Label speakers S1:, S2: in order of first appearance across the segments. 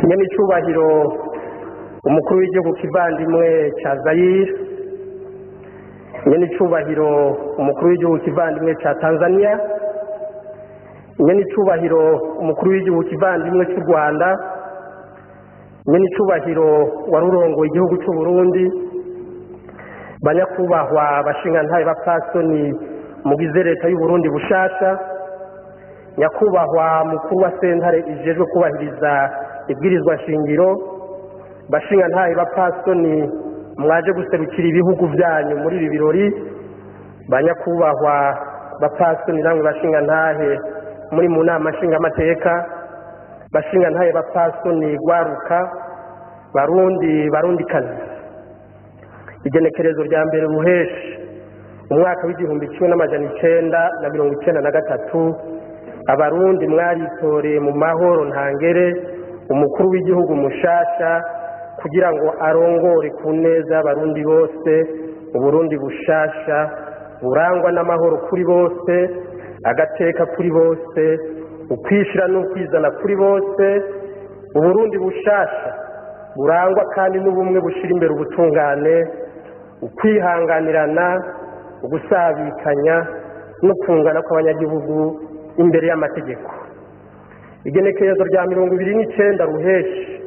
S1: Nyenicubahiro umukuru w'igihugu kivandimwe ca Zaire, nyenicubahiro umukuru w'igihugu kivandimwe ca Tanzania, nyenicubahiro umukuru w'igihugu kivandimwe cy'u Rwanda, nyenicubahiro warurongoye igihugu cy'u Burundi, banyakubahwa bashingantahe bapfasoni mugize leta y'u Burundi bushasha, nyakubahwa mukuru wa sentare ijejwe kubahiriza ibwirizwa shingiro, bashingantahe bapfasoni mwaje guserukira ibihugu byanyu muri ibi birori, banyakubahwa bapfasoni namwe bashingantahe muri mu nama nshingamateka, bashingantahe bapfasoni gwaruka, barundi barundikazi. Igenekerezo rya mbere ruheshi umwaka w'1993, abarundi mwaritoreye mu mahoro ntangere umukuru w'igihugu mushasha kugira ngo arongore ku neza y'abarundi bose uburundi bushasha burangwa n'amahoro kuri bose, agateka kuri bose, ukwishira n'ukwizana kuri bose, uburundi bushasha burangwa kandi n'ubumwe bushira imbere ubutungane, ukwihanganirana, ugusabikanya no kungana kw'abanyagihugu imbere y'amategeko. Igenekerezo rya 29 ruheshi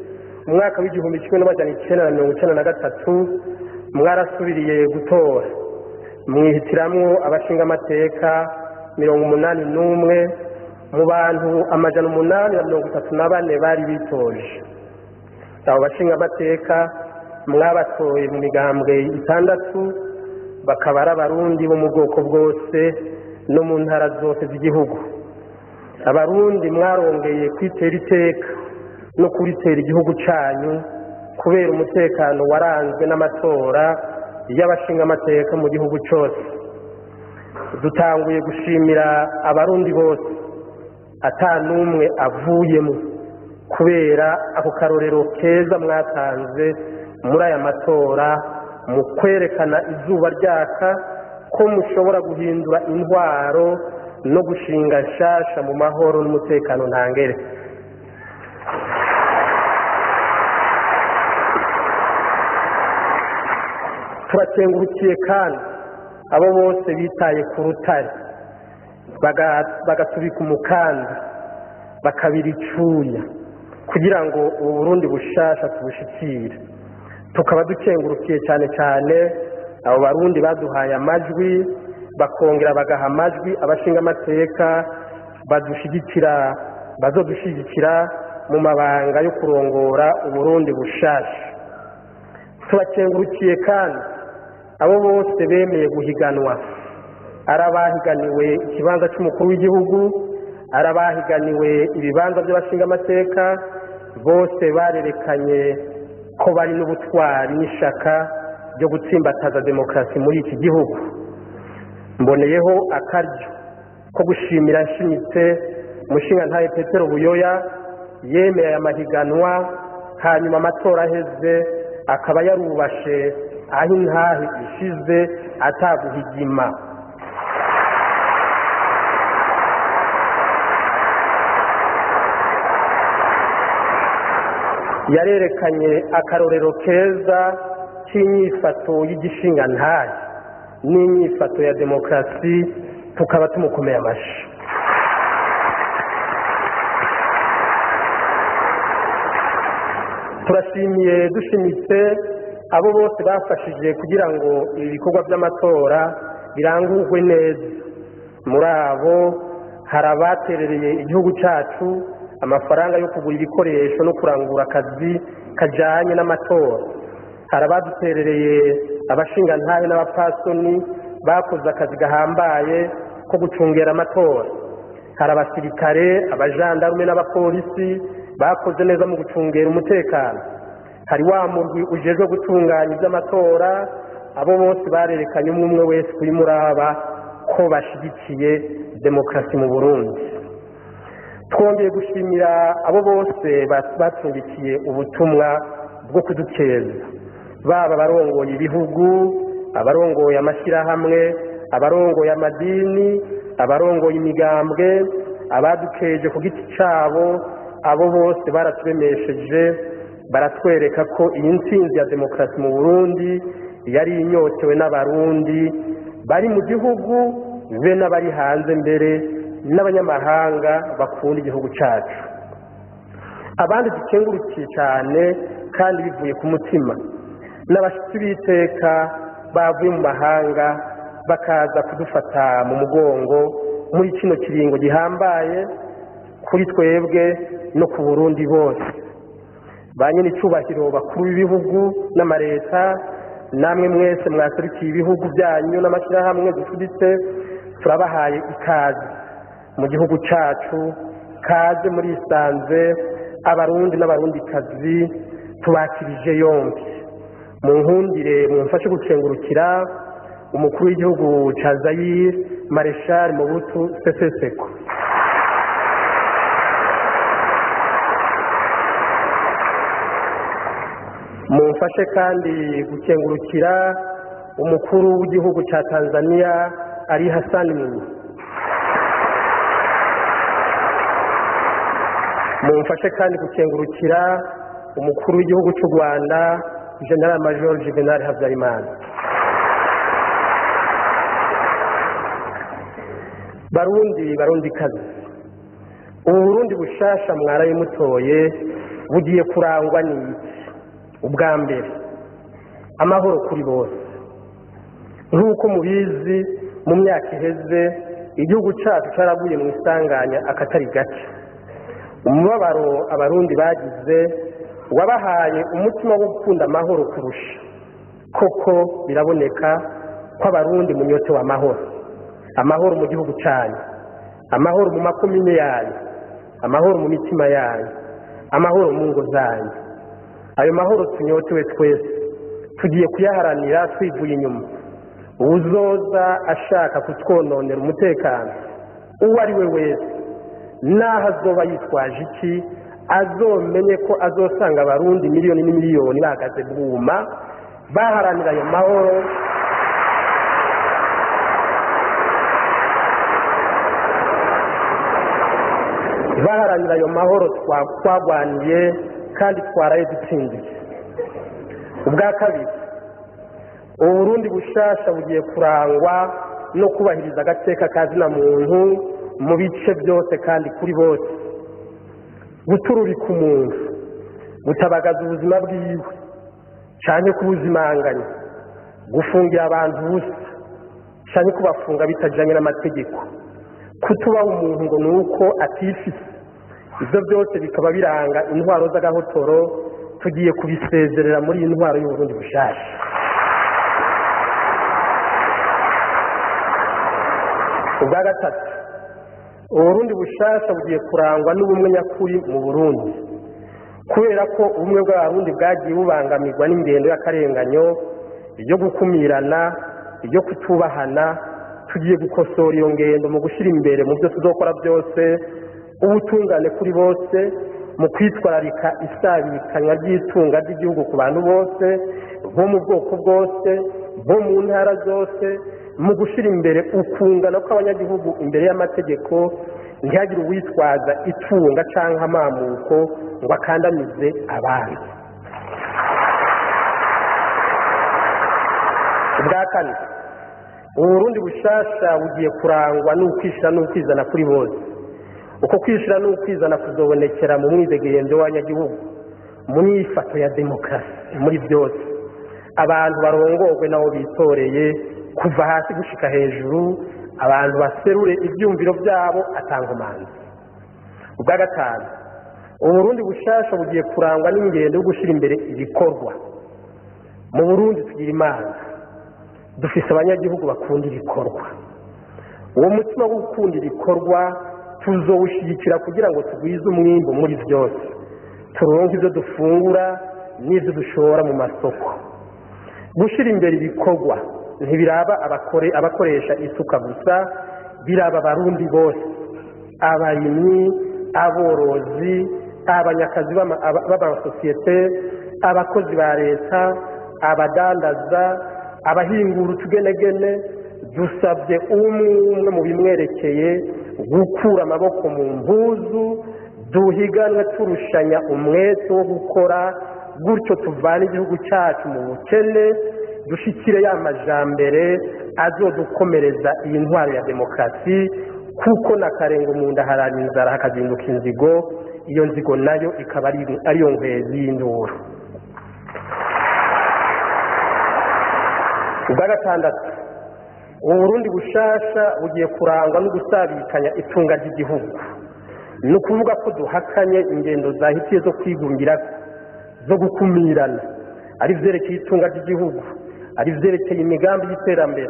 S1: umwaka w'1993 mwarasubiriye gutora mwihitiramwo abashingamateka 81 mu bantu 834 bari bitoje. Abo bashingamateka mwabatoye mu migambwe 6, bakaba ari abarundi bo mu bwoko bwose no mu ntara zose z'igihugu. Abarundi mwarongeye kwitera iteka no kuritera igihugu cyanyu kubera umutekano waranzwe n'amatora y'abashingamateka mu gihugu cyose. Dutanguye gushimira abarundi bose ata n'umwe avuyemo kubera ako karorero keza mwatanze muri aya matora mu kwerekana izuba ryaka ko mushobora guhindura intwaro no gushinga nshasha mu mahoro n'umutekano ntangere. Turakengurukiye kandi abo bose bitaye ku rutare bagasubika umukanda bakabira icuya kugira ngo ubu Burundi bushasha tubushikire. Tukaba dukengurukiye cyane cyane abo barundi baduhaye amajwi, bakongera bagaha amajwi abashingamateka badushigikira, bazodushigikira mu mabanga yo kurongora uburundi bushasha. Turakengurukiye kandi abo bose bemeye guhiganwa, arabahiganiwe ikibanza cy'umukuru w'igihugu, arabahiganiwe ibibanza by'abashingamateka, bose barerekanye ko bari n'ubutwari n'ishaka ryo gutsimbataza demokarasi muri iki gihugu. Mboneyeho akaryo ko gushimira nshimitse umushingantahe Petero Buyoya yemeye aya mahiganwa, hanyuma amatora aheze akaba yarubashe aho intahe ishize ataguhigima. Yarerekanye akarorero keza k'inyifato y'igishingantahe n'inyifato ya demokarasi, tukaba tumukomeye amashi. Turashimiye dushimitse abo bose bafashije kugira ngo ibi bikorwa by'amatora birangurwe neza. Muri abo hari abaterereye igihugu cyacu amafaranga yo kugura ibikoresho no kurangura akazi kajyanye n'amatora, hari abaduterereye abashingantahe n'abapfasoni bakoze akazi gahambaye ko gucungera amatora, hari abasirikare, abajandarume n'abapolisi bakoze neza mu gucungera umutekano, hari wa murwi ujejwe gutunganya iby'amatora. Abo bose barerekanye umwe umwe wese kuri muraba ko bashyigikiye demokarasi mu Burundi. Twongeye gushimira abo bose batungikiye ubutumwa bwo kudukeza, baba abarongoye ibihugu, abarongoye amashyirahamwe, abarongoye amadini, abarongoye imigambwe, abadukeje ku giti cyabo, Abo bose baraturemesheje, baratwereka ko iyi ntsinzi ya demokarasi mu Burundi yari inyotewe n'abarundi bari mu gihugu be n'abari hanze, mbere n'abanyamahanga bakunda igihugu cyacu. Abandi dukengurukiye cyane kandi bivuye ku mutima n'abashyitsi b'iteka bavuye mu mahanga bakaza kudufata mu mugongo muri kino kiringo gihambaye kuri twebwe no ku Burundi bose. Ba nyen'icyubahiro bakuru b'ibihugu n'amareta, namwe mwese mwaserukiye ibihugu byanyu n'amashyirahamwe dufuditse, turabahaye ikaze mu gihugu cyacu. Kaze muri isanze, abarundi n'abarundikazi tubakirije yombi. Mu nkundire mumfashe gukengurukira umukuru w'igihugu cya Zaire, Marshal Mobutu Sese Seko. Mumfashe kandi gukengurukira umukuru w'igihugu cya Tanzania, Ali Hassan Mwinyi. Mumfashe kandi gukengurukira umukuru w'igihugu cy'u Rwanda, General Major Juvenal Habyarimana. Barundi, barundikazi, ubu Burundi bushasha mwaraye mutoye bugiye kurangwa n'iki? Ubwa mbere, amahoro kuri bose. Nk'uko mubizi, mu myaka iheze igihugu cyacu cyaraguye mu isanganya akatari gake. Umubabaro abarundi bagize wabahaye umutima wo gukunda amahoro kurusha. Koko biraboneka ko abarundi munyotewe amahoro, amahoro mu gihugu cyanyu, amahoro mu makomine yanyu, amahoro mu mitima yanyu, amahoro mu ngo zanyu. Ayo mahoro tunyotewe twese tugiye kuyaharanira twivuye inyuma. Uwuzoza ashaka kutwononera umutekano uwo ari we wese, naho azoba yitwaje iki, azomenye ko azosanga abarundi miliyoni n'imiliyoni bahagaze bwuma baharanira ayo mahoro. Baharanira ayo mahoro twagwaniye kandi twaraye dutsindiye. Ubwa kabiri, uburundi bushasha bugiye kurangwa no kubahiriza agateka ka zina muntu mu bice byose kandi kuri bose. Gutururika umuntu, gutabagaza ubuzima bwiwe canke kubuzimanganya, gufungira abantu ubusa canke kubafunga bitajanye n'amategeko, kutubaha umuntu ngo ni uko atifise, ibyo byose bikaba biranga intwaro z'agahotoro. Tugiye kubisezerera muri iyi ntwaro y'uburundi bushasha. Ubwa gatatu, uburundi bushasha bugiye kurangwa n'ubumwe nyakuri mu Burundi. Kubera ko ubumwe bw'abarundi bwagiye bubangamirwa n'ingendo y'akarenganyo, yo gukumirana, yo kutubahana, tugiye gukosora iyo ngendo mu gushyira imbere mu byo tuzokora byose ubutungane kuri bose, mu kwitwararika isabikanywa ry'itunga ry'igihugu ku bantu bose bo mu bwoko bwose, bo mu ntara zose, mu gushyira imbere ukungana kw'abanyagihugu imbere y'amategeko, ntihagire uwitwaza itunga cyangwa amamuko ngo akandamize abandi. Ubwa kane, uburundi bushasha bugiye kurangwa n'ukwishira n'ukwizana kuri bose. Uko kwishira n'ukwizana kuzobonekera mu mwidegemvyo w'abanyagihugu, mu myifato ya demokarasi muri byose. Abantu barongorwe nabo bitoreye kuva hasi gushika hejuru, abantu baserure ibyumviro byabo atankomanzi. Ubwa gatanu, uburundi bushasha bugiye kurangwa n'ingendo yo gushyira imbere ibikorwa. Mu Burundi tugira Imana, dufise abanyagihugu bakunda ibikorwa. Uwo mutima wo gukunda ibikorwa tuzowushyigikira kugira ngo tugwize umwimbu muri byose, turonke ibyo dufungura n'ibyo dushora mu masoko. Gushyira imbere ibikorwa ntibiraba abakoresha isuka gusa, biraba abarundi bose, abarimyi, aborozi, abanyakazi b'amasosiyete, abakozi ba leta, abadandaza, abahingura utugenegene. Dusabye umwe umwe mu bimwerekeye gukura amaboko mu mpuzu, Duhiganwe turushanya umwete wo gukora, gutyo tuvane igihugu cyacu mu bukene, dushikire ya majambere azodukomereza iyi ntwaro ya demokarasi, kuko na karenga mu nda harara inzara hakazinduka inzigo, iyo nzigo nayo ikaba ariyo nkwezi y'induru. Ubwa gatandatu, Uburundi bushasha bugiye kurangwa no gusabikanya itunga ry'igihugu. Ni ukuvuga ko duhakanye ingendo zahitiye zo kwigungira, zo gukumirana, ari ivyerekeye itunga ry'igihugu, ari ivyerekeye imigambi y'iterambere,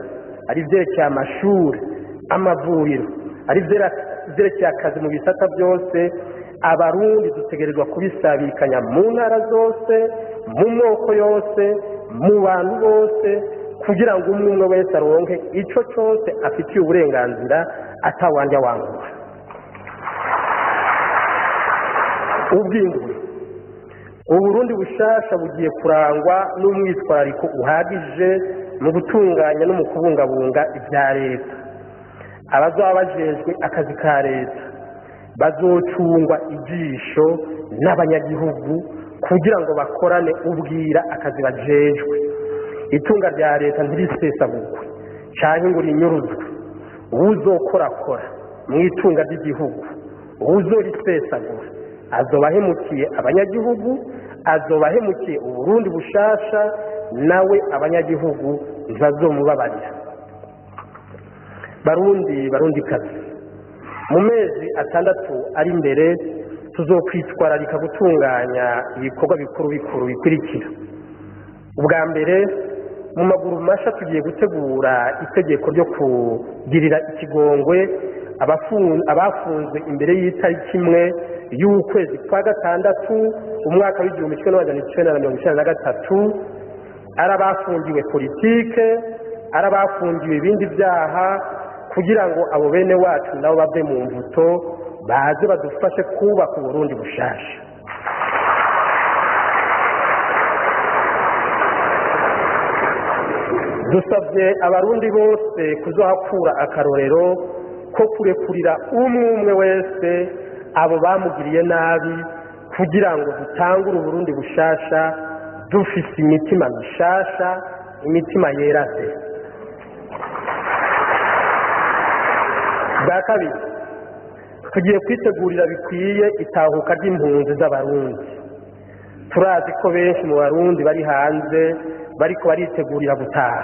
S1: ari ivyerekeye amashuri, amavuriro, ari ivyerekeye akazi mu bisata byose. Abarundi dutegerezwa kubisabikanya mu ntara zose, mu moko yose, mu bantu bose, kugira ngo umwe umwe wese aronke ico cose afitiye uburenganzira atawanja wangura. Ubwingure, Uburundi bushasha bugiye kurangwa n'umwitwarariko uhagije mu gutunganya no mu kubungabunga ibya leta. Abazaba bajejwe akazi ka leta bazocungwa ijisho n'abanyagihugu kugira ngo bakorane ubwira akazi bajejwe. Itunga rya leta ntirisesagurwe canke ngo rinyuruzwe. Uwuzokorakora mu itunga ry'igihugu, uwuzorisesagura, azoba ahemukiye abanyagihugu, azoba ahemukiye Uburundi bushasha, nawe abanyagihugu ntibazomubabarira. Barundi, Barundikazi, mu mezi 6 ari imbere tuzokwitwararika gutunganya ibikorwa bikuru bikuru bikurikira. Ubwa mbere, mu maguru masha tugiye gutegura itegeko ryo kugirira ikigongwe abafunzwe imbere y'itariki 1 y'ukwezi kwa 6 umwaka w'igihumbi kimwe n'amajana icenda na mirongo icenda na gatatu, ari abafungiwe politike, ari abafungiwe ibindi byaha, kugira ngo abo bene wacu nabo bave mu mvuto baze badufashe kubaka Uburundi bushasha. Dusabye Abarundi bose kuzohakura akarorero ko kurekurira umwe umwe wese abo bamugiriye nabi, kugira ngo dutangure Uburundi bushasha dufise imitima mishasha, imitima yera de. Bwa kabiri, tugiye kwitegurira bikwiye itahuka ry'impunzi z'Abarundi. Turazi ko benshi mu Barundi bari hanze bariko baritegurira gutaha.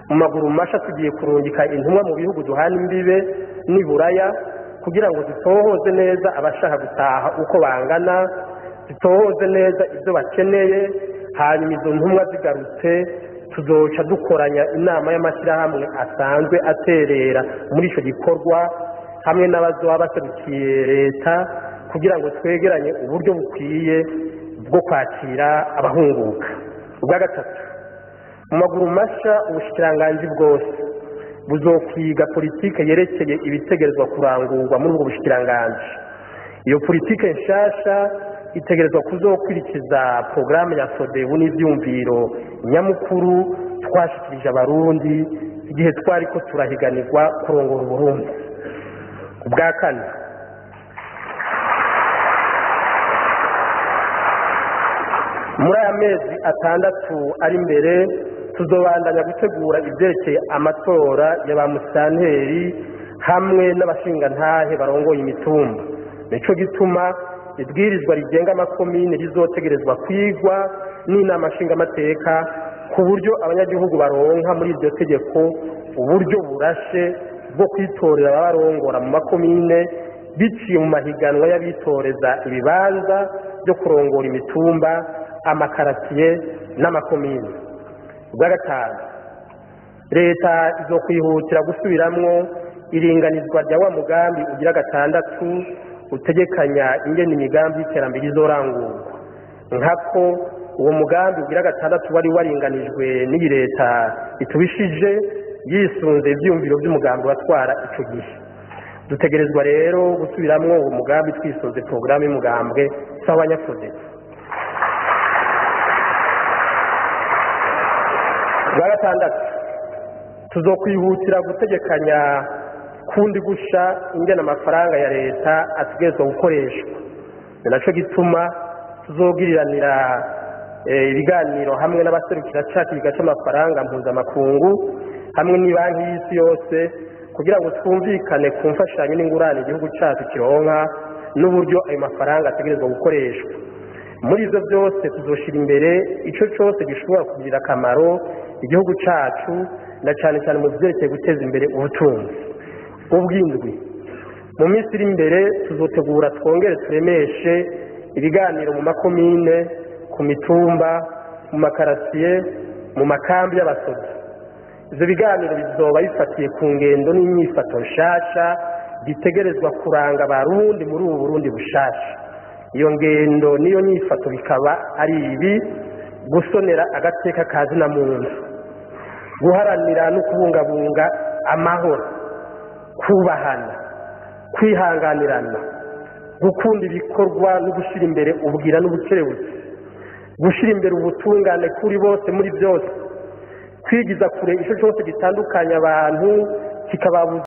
S1: Mu maguru masha tugiye kurungika intumwa mu bihugu duhana imbibe n'iburaya, kugira ngo zitohoze neza abashaka gutaha uko bangana, zitohoze neza ibyo bakeneye. Hanyuma izo ntumwa zigarutse tuzoca dukoranya inama y'amashyirahamwe asanzwe aterera muri ico gikorwa, hamwe n'abazoba baserukiye leta, kugira ngo twegeranye uburyo bukwiye bwo kwakira abahunguka. Ubwa gatatu, mu maguru masha ubushikiranganji bwose buzokwiga politike yerekeye ibitegerezwa kurangurwa muri ubwo bushikiranganji. Iyo politike nshasha itegerezwa kuzokwirikiza porogaramu ya FRODEBU n'ivyumviro nyamukuru twashikirije Abarundi igihe twariko turahiganirwa kurongora Uburundi. Ubwa kane, muri aya mezi 6 ari imbere tuzobandanya gutegura ivyerekeye amatora ya ba musitanteri hamwe n'abashingantahe barongoye imitumba. Nico gituma ibwirizwa rigenga amakomine rizotegerezwa kwigwa n'inama nshingamateka, ku buryo abanyagihugu baronka muri iryo tegeko uburyo burashe bwo kwitorera ababarongora mu makomine, biciye mu mahiganwa y'abitoreza ibibanza byo kurongora imitumba, amakaratiye n'amakomine. Ubwa gatanu, leta izokwihutira gusubiramwo iringanizwa rya wa mugambi ugira 6 utegekanya ingene imigambi y'iterambere izorangurwa. Nkako uwo mugambi ugira 6 wari waringanijwe n'iyi leta itubishije yisunze ivyiyumviro vy'umugambi watwara ico gihe. Dutegerezwa rero gusubiramwo uwo mugambi twisunze porogaramu y'umugambwe s'abanyafrodeko. Ubwa gatandatu, tuzokwihutira gutegekanya kundi gusha ingene amafaranga ya leta ategerezwa gukoreshwa. Ni naco gituma tuzogiriranira ibiganiro hamwe n'abaserukira ca kigega c'amafaranga mpuzamakungu hamwe n'ibanki y'isi yose kugira ngo twumvikane ku mfashanyo n'ingurane igihugu cacu kironka n'uburyo ayo mafaranga ategerezwa gukoreshwa. Muri ivyo byose tuzoshira imbere ico cose gishobora kugirira akamaro igihugu cacu, na cane cane mu vyerekeye guteza imbere ubutunzi. Ubw'indwi, mu minsi iri imbere tuzotegura twongere turemeshe ibiganiro mu makomine, ku mitumba, mu makarasiye, mu makambi y'abasozi. Ivyo biganiro bizoba bifatiye ku ngendo n'inyifato nshasha bitegerezwa kuranga Abarundi muri ubu Burundi bushasha. Iyo ngendo n'iyo nyifato bikaba ari ibi: gusonera agateka ka zina muntu, guharanira no kubungabunga amahoro, kubahana, kwihanganirana, gukunda ibikorwa no gushyira imbere ubwira n'ubukerebutsi, gushyira imbere ubutungane kuri bose muri byose, kwigiza kure ico cyose gitandukanya abantu kikababuza.